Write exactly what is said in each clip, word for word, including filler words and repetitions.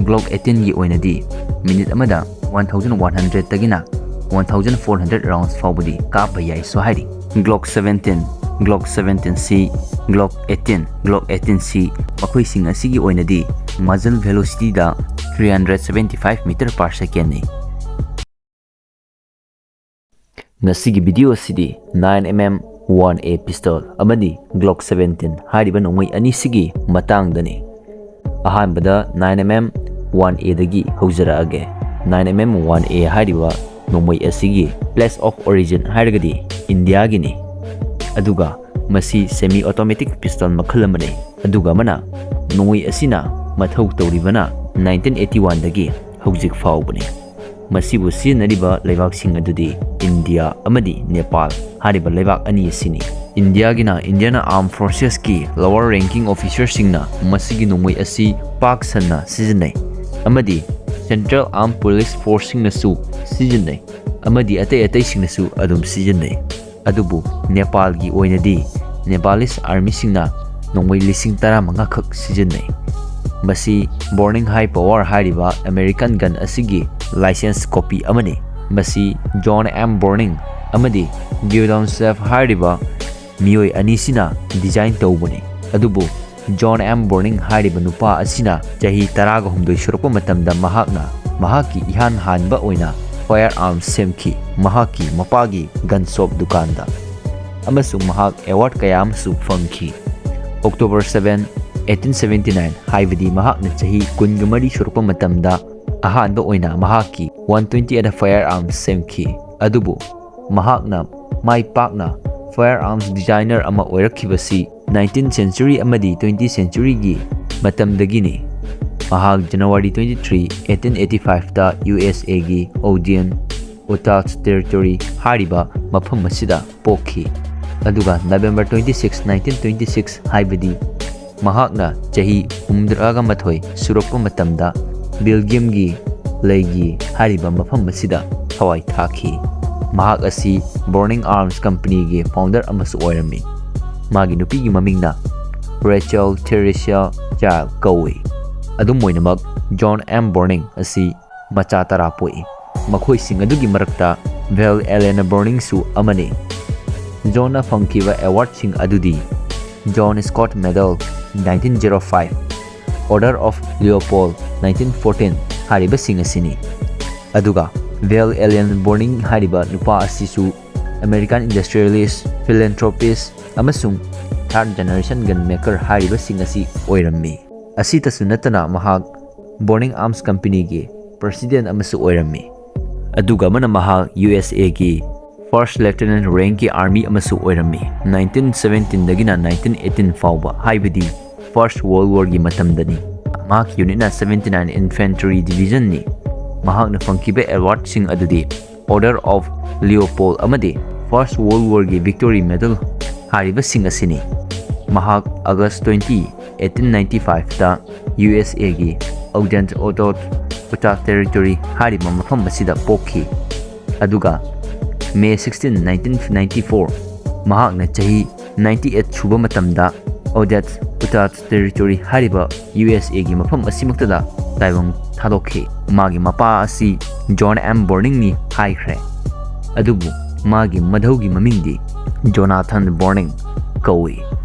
Glock eighteen ꯒꯤ ꯑꯣꯏꯅꯗꯤ minute ꯑꯃꯗ one thousand one hundred ꯇꯒꯤꯅ one thousand four hundred rounds ꯐꯥꯎꯕꯗꯤ ꯀꯥꯞꯄ ꯌꯥꯏꯁꯨ ꯍꯥꯏꯔꯤ꯫ Glock seventeen, Glock seventeen C, Glock eighteen, Glock eighteen C, ꯃꯈꯣꯏꯁꯤꯡ ꯑꯁꯤꯒꯤ ꯑꯣꯏꯅꯗꯤ muzzle velocity ꯗ three hundred seventy five meter per second ꯅꯤ꯫ ꯉꯁꯤꯒꯤ video ꯑꯁꯤꯗꯤ nine M M one A pistol ꯑꯃꯗꯤ Glock seventeen ꯍꯥꯏꯔꯤꯕ ꯅꯣꯡꯃꯩ ꯑꯅꯤꯁꯤꯒꯤ ꯃꯇꯥꯡꯗꯅꯤ꯫ ꯑꯍꯥꯟꯕꯗ nine M M one A ꯗꯒꯤ ꯍꯧꯖꯔꯛꯑꯒꯦ꯫ Nine M M one A ꯍꯥꯏꯔꯤꯕ ꯅꯣꯡꯃꯩ ꯑꯁꯤꯒꯤ place of origin ꯍꯥꯏꯔꯒꯗꯤ ꯏꯟꯗꯤꯌꯥꯒꯤꯅꯤ꯫ ꯑꯗꯨꯒ ꯃꯁꯤ semi automatic pistol ꯃꯈꯜ ꯑꯃꯅꯤ꯫ ꯑꯗꯨꯒ ꯑꯃꯅ, ꯅꯣꯡꯃꯩ ꯑꯁꯤꯅ ꯃꯊꯧ ꯇꯧꯔꯤꯕꯅ nineteen eighty one ꯗꯒꯤ ꯍꯧꯖꯤꯛ ꯐꯥꯎꯕꯅꯤ꯫ ꯃꯁꯤꯕꯨ ꯁꯤꯖꯤꯟꯅꯔꯤꯕ ꯂꯩꯕꯥꯛꯁꯤꯡ ꯑꯗꯨꯗꯤ ꯏꯟꯗꯤꯌꯥ ꯑꯃꯗꯤ ꯅꯦꯄꯥꯜ ꯍꯥꯏꯔꯤꯕ ꯂꯩꯕꯥꯛ ꯑꯅꯤ ꯑꯁꯤꯅꯤ꯫ ꯏꯟꯗꯤꯌꯥꯒꯤꯅ Indian Armed Forces ꯀꯤ lower ranking officer ꯁꯤꯡꯅ ꯃꯁꯤꯒꯤ ꯅꯣꯡꯃꯩ ꯑꯁꯤ ꯄꯥꯛ ꯁꯟꯅ ꯁꯤꯖꯤꯟꯅꯩ ꯑꯃꯗꯤ Central Armed Police Force ꯁꯤꯡꯅꯁꯨ ꯁꯤꯖꯤꯟꯅꯩ ꯑꯃꯗꯤ ꯑꯇꯩ ꯑꯇꯩꯁꯤꯡꯅꯁꯨ ꯑꯗꯨꯝ ꯁꯤꯖꯤꯟꯅꯩ꯫ ꯑꯗꯨꯕꯨ ꯅꯦꯄꯥꯜꯒꯤ ꯑꯣꯏꯅꯗꯤ Nepalese army ꯁꯤꯡꯅ ꯅꯣꯡꯃꯩ ꯂꯤꯁꯤꯡ ꯇꯔꯥꯃꯉꯥ ꯈꯛ ꯁꯤꯖꯤꯟꯅꯩ꯫ ꯃꯁꯤ Browning High Power ꯍꯥꯏꯔꯤꯕ American gun ꯑꯁꯤꯒꯤ license copy ꯑꯃꯅꯤ꯫ ꯃꯁꯤ John M Browning ꯑꯃꯗꯤ Gideon Self ꯍꯥꯏꯔꯤꯕ ꯃꯤꯑꯣꯏ ꯑꯅꯤꯁꯤꯅ design ꯇꯧꯕꯅꯤ꯫ ꯑꯗꯨꯕꯨ John M Browning ꯍꯥꯏꯔꯤꯕ ꯅꯨꯄꯥ ꯑꯁꯤꯅ ꯆꯍꯤ ꯇꯔꯥꯍꯨꯝꯗꯣꯏ ꯁꯨꯔꯛꯄ ꯃꯇꯝꯗ ꯃꯍꯥꯛꯅ ꯃꯍꯥꯛꯀꯤ ꯏꯍꯥꯟ ꯍꯥꯟꯕ ꯑꯣꯏꯅ firearms ꯁꯦꯝꯈꯤ, ꯃꯍꯥꯛꯀꯤ ꯃꯄꯥꯒꯤ gun shop ꯗꯨꯀꯥꯟꯗ, ꯑꯃꯁꯨꯡ ꯃꯍꯥꯛ award ꯀꯌꯥ ꯑꯃꯁꯨ ꯐꯪꯈꯤ꯫ October seven, eighteen seventy nine, ꯍꯥꯏꯕꯗꯤ ꯃꯍꯥꯛꯅ ꯆꯍꯤ ꯀꯨꯟꯒ ꯃꯔꯤ ꯁꯨꯔꯛꯄ ꯃꯇꯝꯗ ꯑꯍꯥꯟꯕ ꯑꯣꯏꯅ ꯃꯍꯥꯛꯀꯤ one twenty eight firearms ꯁꯦꯝꯈꯤ꯫ ꯑꯗꯨꯕꯨ ꯃꯍꯥꯛꯅ ꯃꯥꯏ ꯄꯥꯛꯅ firearms designer ꯑꯃ ꯑꯣꯏꯔꯛꯈꯤꯕꯁꯤ nineteenth century ꯑꯃꯗꯤ twentieth century ꯒꯤ ꯃꯇꯝꯗꯒꯤꯅꯤ꯫ ꯃꯍꯥꯛ January twenty three, eighteen eighty five ꯇ U S A ꯒꯤ Ogden, Utah Territory ꯍꯥꯏꯔꯤꯕ ꯃꯐꯝ ꯑꯁꯤꯗ ꯄꯣꯛꯈꯤ꯫ ꯑꯗꯨꯒ November twenty six, nineteen twenty six, ꯍꯥꯏꯕꯗꯤ ꯃꯍꯥꯛꯅ ꯆꯍꯤ ꯍꯨꯝꯗ꯭ꯔꯥꯒ ꯃꯥꯊꯣꯏ ꯁꯨꯔꯛꯄ ꯃꯇꯝꯗ Belgium ꯒꯤ ꯂꯩꯒꯤ ꯍꯥꯏꯔꯤꯕ ꯃꯐꯝ ꯑꯁꯤꯗ ꯊꯋꯥꯏ ꯊꯥꯈꯤ꯫ ꯃꯍꯥꯛ ꯑꯁꯤ Browning Arms Company ꯒꯤ founder ꯑꯃꯁꯨ ꯑꯣꯏꯔꯝꯃꯤ꯫ ꯃꯥꯒꯤ ꯅꯨꯄꯤꯒꯤ ꯃꯃꯤꯡꯅ Rachel Theresia Child ꯀꯧꯏ꯫ ꯑꯗꯨꯝ ꯑꯣꯏꯅꯃꯛ, ꯖꯣꯟ ꯑꯦꯝ ꯕꯣꯔꯅꯤꯡ ꯑꯁꯤ ꯃꯆꯥ ꯇꯔꯥ ꯄꯣꯛꯏ꯫ ꯃꯈꯣꯏꯁꯤꯡ ꯑꯗꯨꯒꯤ ꯃꯔꯛꯇ ꯚꯦꯜ ꯑꯦꯂꯦꯅ ꯕꯣꯔꯅꯤꯡꯁꯨ ꯑꯃꯅꯤ꯫ ꯖꯣꯟꯅ ꯐꯪꯈꯤꯕ ꯑꯦꯋꯥꯔꯗꯁꯤꯡ ꯑꯗꯨꯗꯤ John Scott Medal nineteen zero five, Order of Leopold nineteen fourteen ꯍꯥꯏꯔꯤꯕꯁꯤꯡ ꯑꯁꯤꯅꯤ꯫ ꯑꯗꯨꯒ ꯚꯦꯜ ꯑꯦꯂꯦꯟ ꯕꯣꯔꯅꯤꯡ ꯍꯥꯏꯔꯤꯕ ꯅꯨꯄꯥ ꯑꯁꯤꯁꯨ American industrialist, philanthropist ꯑꯃꯁꯨꯡ third generation gun maker ꯍꯥꯏꯔꯤꯕꯁꯤꯡ ꯑꯁꯤ ꯑꯣꯏꯔꯝꯃꯤ꯫ ꯑꯁꯤꯇꯁꯨ ꯅꯠꯇꯅ ꯃꯍꯥꯛ ꯕꯣꯔꯅꯤꯡ ꯑꯥꯔꯝꯁ ꯀꯝꯄꯦꯅꯤꯒꯤ ꯄ꯭ꯔꯦꯁꯤꯗꯦꯟ ꯑꯃꯁꯨ ꯑꯣꯏꯔꯝꯃꯤ꯫ ꯑꯗꯨꯒ ꯑꯃꯅ ꯃꯍꯥꯛ ꯌꯨ ꯑꯦꯁ ꯑꯦꯒꯤ first lieutenant rank ꯀꯤ army ꯑꯃꯁꯨ ꯑꯣꯏꯔꯝꯃꯤ꯫ nineteen seventeen ꯗꯒꯤꯅ nineteen eighteen ꯐꯥꯎꯕ, ꯍꯥꯏꯕꯗꯤ First World War ꯒꯤ ꯃꯇꯝꯗꯅꯤ꯫ ꯃꯍꯥꯛꯀꯤ unit ꯅ seventy nine Infantry Division ꯅꯤ꯫ ꯃꯍꯥꯛꯅ ꯐꯪꯈꯤꯕ ꯑꯦꯋꯥꯔꯗꯁꯤꯡ ꯑꯗꯨꯗꯤ Order of Leopold ꯑꯃꯗꯤ First World War ꯒꯤ Victory Medal ꯍꯥꯏꯔꯤꯕꯁꯤꯡ ꯑꯁꯤꯅꯤ꯫ ꯃꯍꯥꯛ August twenty, eighteen ninety five ꯇ ꯌꯨ ꯑꯦꯁ ꯑꯦꯒꯤ Ogdensburg, Utah Territory ꯍꯥꯏꯔꯤꯕ ꯃꯐꯝ ꯑꯁꯤꯗ ꯄꯣꯛꯈꯤ꯫ ꯑꯗꯨꯒ May sixteen, nineteen ninety four, ꯃꯍꯥꯛꯅ ꯆꯍꯤ ninety eight ꯁꯨꯕ ꯃꯇꯝꯗ Ogdensburg, Utah Territory ꯍꯥꯏꯔꯤꯕ ꯌꯨ ꯑꯦꯁ ꯑꯦꯒꯤ ꯃꯐꯝ ꯑꯁꯤꯃꯛꯇꯗ ꯇꯥꯏꯕꯪ ꯊꯥꯗꯣꯛꯈꯤ꯫ ꯃꯥꯒꯤ ꯃꯄꯥ ꯑꯁꯤ ꯖꯣꯟ ꯑꯦꯝ ꯕꯣꯔꯅꯤꯡꯅꯤ ꯍꯥꯏꯈ꯭ꯔꯦ, ꯑꯗꯨꯕꯨ ꯃꯥꯒꯤ ꯃꯙꯧꯒꯤ ꯃꯃꯤꯡꯗꯤ ꯖꯣꯅꯥꯊꯟ ꯕꯣꯔꯅꯤꯡ ꯀꯧꯏ꯫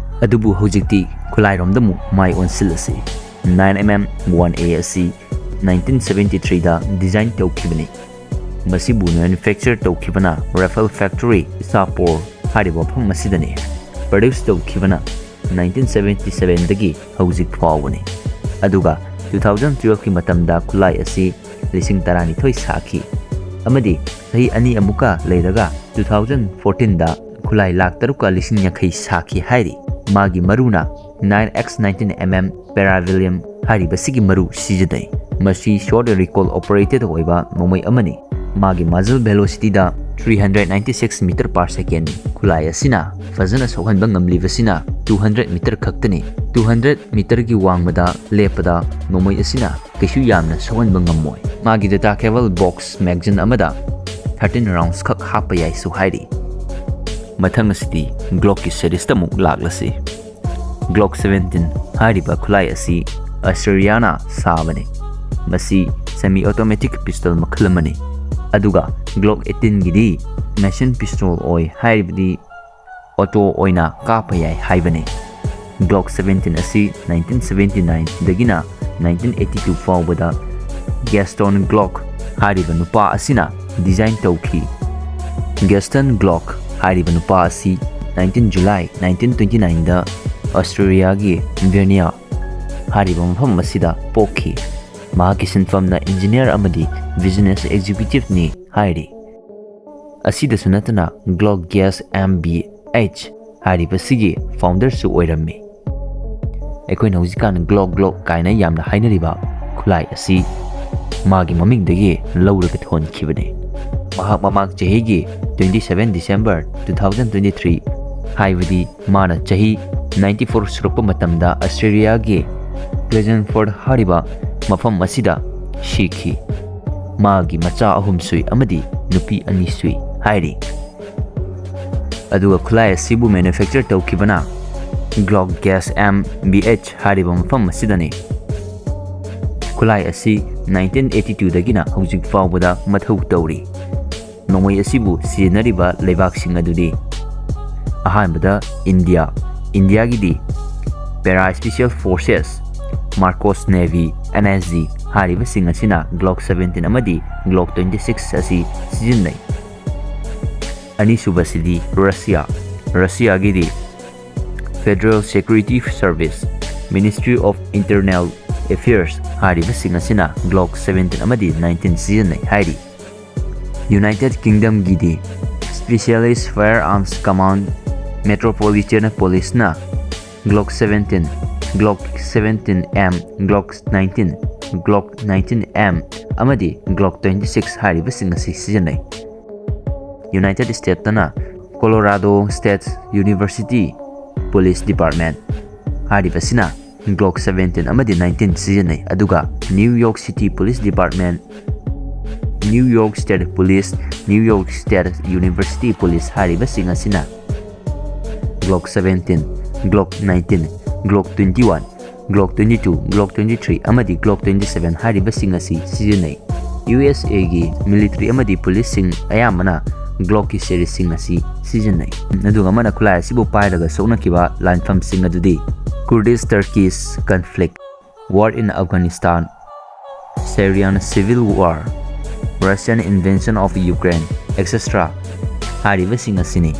ꯑꯗꯨꯕꯨ ꯍꯧꯖꯤꯛꯇꯤ ꯈꯨꯠꯂꯥꯏꯔꯣꯝꯗ ꯑꯃꯨꯛ ꯃꯥꯏ ꯑꯣꯟꯁꯤꯜꯂꯁꯤ꯫ nine M M one A ꯑꯁꯤ nineteen seventy three ꯗ design ꯇꯧꯈꯤꯕꯅꯤ꯫ ꯃꯁꯤꯕꯨ manufacture ꯇꯧꯈꯤꯕꯅ Rifle Factory, ꯏꯁꯥꯄꯣꯔ ꯍꯥꯏꯔꯤꯕ ꯃꯐꯝ ꯑꯁꯤꯗꯅꯤ꯫ Produce ꯇꯧꯈꯤꯕꯅ nineteen seventy seven ꯗꯒꯤ ꯍꯧꯖꯤꯛ ꯐꯥꯎꯕꯅꯤ꯫ ꯑꯗꯨꯒ two thousand twelve ꯀꯤ ꯃꯇꯝꯗ ꯈꯨꯠꯂꯥꯏ ꯑꯁꯤ ꯂꯤꯁꯤꯡ ꯇꯔꯥꯅꯤꯊꯣꯏ ꯁꯥꯈꯤ, ꯑꯃꯗꯤ ꯆꯍꯤ ꯑꯅꯤ ꯑꯃꯨꯛꯀ ꯂꯩꯔꯒ two thousand fourteen ꯗ ꯈꯨꯠꯂꯥꯏ ꯂꯥꯈ ꯇꯔꯨꯛꯀ ꯂꯤꯁꯤꯡ ꯌꯥꯡꯈꯩ ꯁꯥꯈꯤ ꯍꯥꯏꯔꯤ꯫ ꯃꯥꯒꯤ ꯃꯔꯨꯅ nine X nineteen M M Paravellium ꯍꯥꯏꯔꯤꯕꯁꯤꯒꯤ ꯃꯔꯨ ꯁꯤꯖꯤꯟꯅꯩ꯫ ꯃꯁꯤ short recoil operated ꯑꯣꯏꯕ ꯅꯣꯡꯃꯩ ꯑꯃꯅꯤ꯫ ꯃꯥꯒꯤ muzzle velocity ꯗ three hundred ninety six meter per second꯫ ꯈꯨꯠꯂꯥꯏ ꯑꯁꯤꯅ ꯐꯖꯅ ꯁꯣꯛꯍꯟꯕ ꯉꯝꯂꯤꯕꯁꯤꯅ two hundred meter ꯈꯛꯇꯅꯤ꯫ Two hundred meter ꯒꯤ ꯋꯥꯡꯃꯗ ꯂꯦꯞꯄꯗ ꯅꯣꯡꯃꯩ ꯑꯁꯤꯅ ꯀꯩꯁꯨ ꯌꯥꯝꯅ ꯁꯣꯛꯍꯟꯕ ꯉꯝꯃꯣꯏ꯫ ꯃꯥꯒꯤ detachable box magazine ꯑꯃꯗ thirteen rounds ꯈꯛ ꯍꯥꯞꯄ ꯌꯥꯏꯁꯨ ꯍꯥꯏꯔꯤ꯫ ꯃꯊꯪ ꯑꯁꯤꯗꯤ Glock ꯀꯤ series ꯇ ꯑꯃꯨꯛ ꯂꯥꯛꯂꯁꯤ꯫ Glock seventeen ꯍꯥꯏꯔꯤꯕ ꯈꯨꯠꯂꯥꯏ ꯑꯁꯤ ꯑꯁꯇ꯭ꯔꯦꯂꯤꯌꯥꯅ ꯁꯥꯕꯅꯤ꯫ ꯃꯁꯤ semi automatic pistol ꯃꯈꯜ ꯑꯃꯅꯤ꯫ ꯑꯗꯨꯒ Glock eighteen ꯒꯤꯗꯤ machine pistol ꯑꯣꯏ, ꯍꯥꯏꯔꯤꯕꯗꯤ auto ꯑꯣꯏꯅ ꯀꯥꯞꯄ ꯌꯥꯏ ꯍꯥꯏꯕꯅꯤ꯫ Glock seventeen ꯑꯁꯤ nineteen seventy nine ꯗꯒꯤꯅ nineteen eighty two ꯐꯥꯎꯕꯗ Gaston Glock ꯍꯥꯏꯔꯤꯕ ꯅꯨꯄꯥ ꯑꯁꯤꯅ design ꯇꯧꯈꯤ꯫ Gaston Glock ꯍꯥꯏꯔꯤꯕ ꯅꯨꯄꯥ ꯑꯁꯤ nineteen July nineteen twenty nine ꯗ ꯑꯁꯇ꯭ꯔꯦꯂꯤꯌꯥꯒꯤ Vernier ꯍꯥꯏꯔꯤꯕ ꯃꯐꯝ ꯑꯁꯤꯗ ꯄꯣꯛꯈꯤ꯫ ꯃꯍꯥꯛꯀꯤ ꯁꯤꯟꯐꯝꯅ engineer ꯑꯃꯗꯤ business executive ꯅꯤ ꯍꯥꯏꯔꯤ꯫ ꯑꯁꯤꯗꯁꯨ ꯅꯠꯇꯅ Glock Gas M B H ꯍꯥꯏꯔꯤꯕꯁꯤꯒꯤ founder ꯁꯨ ꯑꯣꯏꯔꯝꯃꯤ꯫ ꯑꯩꯈꯣꯏꯅ ꯍꯧꯖꯤꯛꯀꯥꯟ Glock Glock ꯀꯥꯏꯅ ꯌꯥꯝꯅ ꯍꯥꯏꯅꯔꯤꯕ ꯈꯨꯠꯂꯥꯏ ꯑꯁꯤ ꯃꯥꯒꯤ ꯃꯃꯤꯡꯗꯒꯤ ꯂꯧꯔꯒ ꯊꯣꯟꯈꯤꯕꯅꯤ꯫ ꯃꯍꯥꯛ ꯃꯃꯥꯡ ꯆꯍꯤꯒꯤ twenty seven December two thousand twenty three, ꯍꯥꯏꯕꯗꯤ ꯃꯥꯅ ꯆꯍꯤ ninety four ꯁꯨꯔꯛꯄ ꯃꯇꯝꯗ ꯑꯁꯇ꯭ꯔꯦꯂꯤꯌꯥꯒꯤ Chelmsford ꯍꯥꯏꯔꯤꯕ ꯃꯐꯝ ꯑꯁꯤꯗ ꯁꯤꯈꯤ꯫ ꯃꯥꯒꯤ ꯃꯆꯥ ꯑꯍꯨꯝ ꯁꯨꯏ ꯑꯃꯗꯤ ꯅꯨꯄꯤ ꯑꯅꯤ ꯁꯨꯏ ꯍꯥꯏꯔꯤ꯫ ꯑꯗꯨꯒ ꯈꯨꯠꯂꯥꯏ ꯑꯁꯤꯕꯨ manufacture ꯇꯧꯈꯤꯕꯅ Glock Gas M B H ꯍꯥꯏꯔꯤꯕ ꯃꯐꯝ ꯑꯁꯤꯗꯅꯤ꯫ ꯈꯨꯠꯂꯥꯏ ꯑꯁꯤ nineteen eighty two ꯗꯒꯤꯅ ꯍꯧꯖꯤꯛ ꯐꯥꯎꯕꯗ ꯃꯊꯧ ꯇꯧꯔꯤ꯫ ꯅꯣꯡꯃꯩ ꯑꯁꯤꯕꯨ ꯁꯤꯖꯤꯟꯅꯔꯤꯕ ꯂꯩꯕꯥꯛꯁꯤꯡ ꯑꯗꯨꯗꯤ: ꯑꯍꯥꯟꯕꯗ India, ꯏꯟꯗꯤꯌꯥꯒꯤꯗꯤ Para Special Forces, Marcos Navy, N S G ꯍꯥꯏꯔꯤꯕꯁꯤꯡ ꯑꯁꯤꯅ Glock seventeen ꯑꯃꯗꯤ Glock twenty six ꯑꯁꯤ ꯁꯤꯖꯤꯟꯅꯩ꯫ ꯑꯅꯤꯁꯨꯕꯁꯤꯗꯤ Russia, ꯔꯁꯤꯌꯥꯒꯤꯗꯤ Federal Security Service, Ministry of Internal Affairs ꯍꯥꯏꯔꯤꯕꯁꯤꯡ ꯑꯁꯤꯅ Glock seventeen ꯑꯃꯗꯤ nineteen ꯁꯤꯖꯤꯟꯅꯩ ꯍꯥꯏꯔꯤ꯫ United Kingdom ꯒꯤꯗꯤ Specialist Firearms Command, Metropolitan Police ꯅ Glock seventeen, Glock seventeen M, Glock nineteen, Glock nineteen M ꯑꯃꯗꯤ Glock twenty six ꯍꯥꯏꯔꯤꯕꯁꯤꯡ ꯑꯁꯤ ꯁꯤꯖꯤꯟꯅꯩ꯫ United States ꯇꯅ Colorado State University Police Department ꯍꯥꯏꯔꯤꯕꯁꯤꯅ Glock seventeen ꯑꯃꯗꯤ nineteen ꯁꯤꯖꯤꯟꯅꯩ, ꯑꯗꯨꯒ New York City Police Department, New York State Police, New York State University Police ꯍꯥꯏꯔꯤꯕꯁꯤꯡ ꯑꯁꯤꯅ Glock seventeen, Glock nineteen, Glock twenty one, Glock twenty two, Glock twenty three ꯑꯃꯗꯤ Glock twenty seven ꯍꯥꯏꯔꯤꯕꯁꯤꯡ ꯑꯁꯤ ꯁꯤꯖꯤꯟꯅꯩ꯫ U S ꯑꯦꯒꯤ military ꯑꯃꯗꯤ ꯄꯨꯂꯤꯁꯁꯤꯡ ꯑꯌꯥꯝꯕꯅ Glockꯀꯤ ꯁꯦꯔꯤꯁꯁꯤꯡ ꯑꯁꯤ ꯁꯤꯖꯤꯟꯅꯩ꯫ ꯑꯗꯨꯒ ꯑꯃꯅ ꯈꯨꯠꯂꯥꯏ ꯑꯁꯤꯕꯨ ꯄꯥꯏꯔꯒ ꯁꯣꯛꯅꯈꯤꯕ ꯂꯥꯟꯐꯝꯁꯤꯡ ꯑꯗꯨꯗꯤ Kurdish Turkish conflict, War in Afghanistan, Syrian civil war, Russian invasion of Ukraine, et cetera ꯍꯥꯏꯔꯤꯕꯁꯤꯡ ꯑꯁꯤꯅꯤ꯫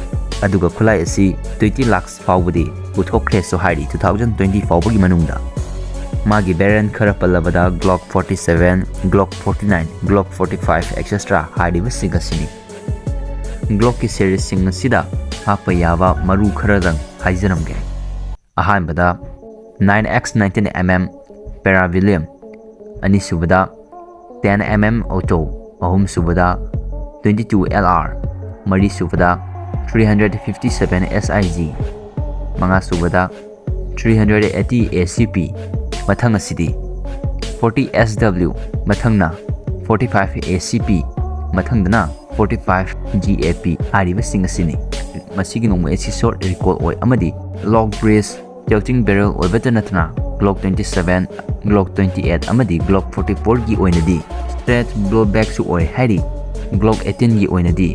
ꯑꯗꯨꯒ ꯈꯨꯠꯂꯥꯏ ꯑꯁꯤ twenty lakhs ꯐꯥꯎꯕꯗꯤ ꯄꯨꯊꯣꯛꯈ꯭ꯔꯦꯁꯨ ꯍꯥꯏꯔꯤ two thousand twenty ꯐꯥꯎꯕꯒꯤ ꯃꯅꯨꯡꯗ꯫ ꯃꯥꯒꯤ variant ꯈꯔ ꯄꯜꯂꯕꯗ Glock forty seven, Glock forty nine, Glock forty five, et cetera ꯍꯥꯏꯔꯤꯕꯁꯤꯡ ꯑꯁꯤꯅꯤ꯫ Glockꯀꯤ ꯁꯦꯔꯤꯁꯁꯤꯡ ꯑꯁꯤꯗ ꯍꯥꯞꯄ ꯌꯥꯕ ꯃꯔꯨ ꯈꯔꯗꯪ ꯍꯥꯏꯖꯔꯝꯒꯦ꯫ ꯑꯍꯥꯟꯕꯗ nine X nineteen M M Parabellum, ꯑꯅꯤꯁꯨꯕꯗ ten M M Auto, ꯑꯍꯨꯝꯁꯨꯕꯗ twenty two L R, ꯃꯔꯤꯁꯨꯕꯗ three hundred fifty seven S I G, ꯃꯉꯥꯁꯨꯕꯗ three hundred eighty A C P, ꯃꯊꯪ ꯑꯁꯤꯗꯤ forty S W, ꯃꯊꯪꯅ forty five A C P, ꯃꯊꯪꯗꯅ forty five G A P ꯍꯥꯏꯔꯤꯕꯁꯤꯡ ꯑꯁꯤꯅꯤ꯫ ꯃꯁꯤꯒꯤ ꯅꯣꯡꯃꯩ ꯑꯁꯤ short recoil ꯑꯣꯏ ꯑꯃꯗꯤ long range tilting barrel ꯑꯣꯏꯕꯇ ꯅꯠꯇꯅ Glock twenty seven, Glock twenty eight ꯑꯃꯗꯤ Glock forty four ꯒꯤ ꯑꯣꯏꯅꯗꯤ straight blowbackꯁꯨ ꯑꯣꯏ ꯍꯥꯏꯔꯤ꯫ Glock eighteen ꯒꯤ ꯑꯣꯏꯅꯗꯤ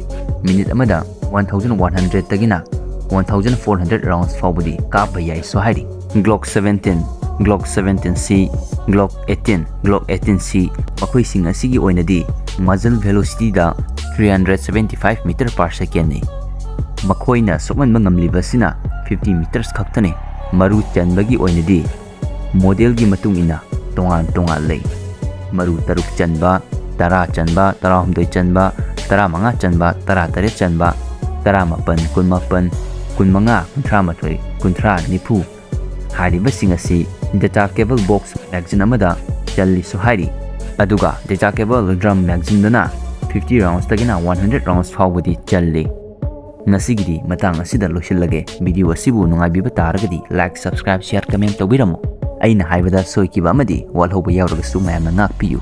minute ꯑꯃꯗ one thousand one hundred ꯇꯒꯤꯅ one thousand four hundred rounds ꯐꯥꯎꯕꯗꯤ ꯀꯥꯞꯄ ꯌꯥꯏꯁꯨ ꯍꯥꯏꯔꯤ꯫ Glock seventeen, Glock seventeen C, Glock eighteen, Glock eighteen C ꯃꯈꯣꯏꯁꯤꯡ ꯑꯁꯤꯒꯤ ꯑꯣꯏꯅꯗꯤ muzzle velocityꯗ three hundred seventy five meter per secondꯅꯤ꯫ ꯃꯈꯣꯏꯅ ꯁꯣꯛꯍꯟꯕ ꯉꯝꯂꯤꯕꯁꯤꯅ fifty meters ꯈꯛꯇꯅꯤ꯫ ꯃꯔꯨ ꯆꯟꯕꯒꯤ ꯑꯣꯏꯅꯗꯤ modelꯒꯤ ꯃꯇꯨꯡ ꯏꯟꯅ ꯇꯣꯉꯥꯟ ꯇꯣꯉꯥꯟ ꯂꯩ꯫ ꯃꯔꯨ ꯇꯔꯨꯛ ꯆꯟꯕ, ꯇꯔꯥ ꯆꯟꯕ, ꯇꯔꯥꯍꯨꯝꯗꯣꯏ ꯆꯟꯕ, ꯇꯔꯥꯃꯉꯥ ꯆꯟꯕ, ꯇꯔꯥꯇꯔꯦꯠ ꯆꯟꯕ, ꯇꯔꯥꯃꯥꯄꯟ, ꯀꯨꯟꯃꯥꯄꯟ, ꯀꯨꯟꯃꯉꯥ, ꯀꯨꯟꯊ꯭ꯔꯥꯃꯥꯊꯣꯏ, ꯀꯨꯟꯊ꯭ꯔꯥ, ꯅꯤꯐꯨ ꯍꯥꯏꯔꯤꯕꯁꯤꯡ ꯑꯁꯤ detachable box magazine ꯑꯃꯗ ꯆꯜꯂꯤꯁꯨ ꯍꯥꯏꯔꯤ꯫ ꯑꯗꯨꯒ detachable drum magazineꯗꯅ fifty roundsꯇꯒꯤꯅ one hundred rounds ꯐꯥꯎꯕꯗꯤ ꯆꯜꯂꯤ꯫ ꯉꯁꯤꯒꯤꯗꯤ ꯃꯇꯥꯡ ꯑꯁꯤꯗ ꯂꯣꯏꯁꯤꯜꯂꯒꯦ꯫ Video ꯑꯁꯤꯕꯨ ꯅꯨꯡꯉꯥꯏꯕꯤꯕ ꯇꯥꯔꯒꯗꯤ like, subscribe, share, comment ꯇꯧꯕꯤꯔꯝꯃꯨ꯫ ꯑꯩꯅ ꯍꯥꯏꯕꯗ ꯁꯣꯏꯈꯤꯕ ꯑꯃꯗꯤ ꯋꯥꯠꯍꯧꯕ ꯌꯥꯎꯔꯒꯁꯨ ꯃꯌꯥꯝꯅ ꯉꯥꯛꯄꯤꯌꯨ꯫